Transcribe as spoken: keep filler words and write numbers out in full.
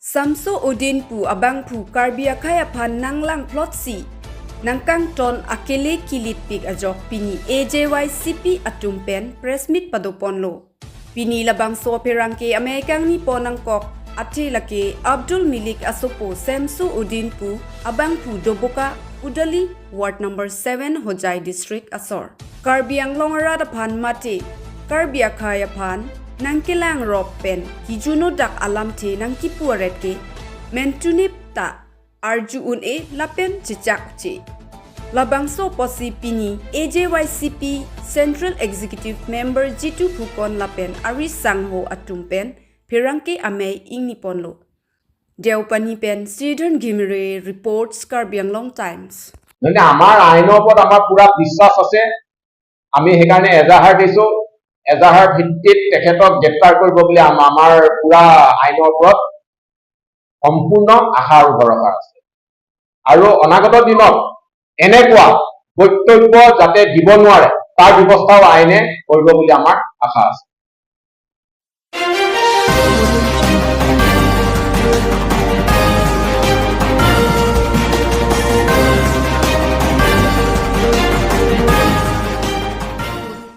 Samso Udin pu abangphu Karbi akhei aphan nanglang plotsi nangkangton akele kilitpik ajok pini A J Y C P atum pen press meet padoponlo. Pini labangso apherangke amei kangnipon nangkok athe lake Abdul Milik asopo Samso Udin pu abangphu Doboka Udali Ward number seven Hojai District asor. Karbi Anglong arat aphan mate Karbi akhei aphan nangkelang rop pen kijuno dak alamthe nangkipu aret ke mentunip ta arju un-e lapen chechak che. Labangso apotsi pini A J Y C P Central Executive Member Jitu Phukon lapen ari sangho atum pen pherangke amei ingniponlo. Deopani pen Sridhar Gimire reports Karbi Anglong Times. মানে আমাৰ আইনৰ ওপৰত আমাৰ পুৰা বিশ্বাস আছে। আমি সেইকাৰণে এজাহাৰ দিছো, এজাহাৰ ভিত্তিত তেখেতক গ্ৰেপ্তাৰ কৰিব বুলি আম- আমাৰ পুৰা আইনৰ ওপৰত সম্পূৰ্ণ আশা আৰু ভৰসা আছে। আৰু অনাগত দিনত এনেকুৱা বক্তব্য যাতে দিব নোৱাৰে, তাৰ ব্যৱস্থাও আইনে কৰিব বুলি আমাৰ আশা আছে।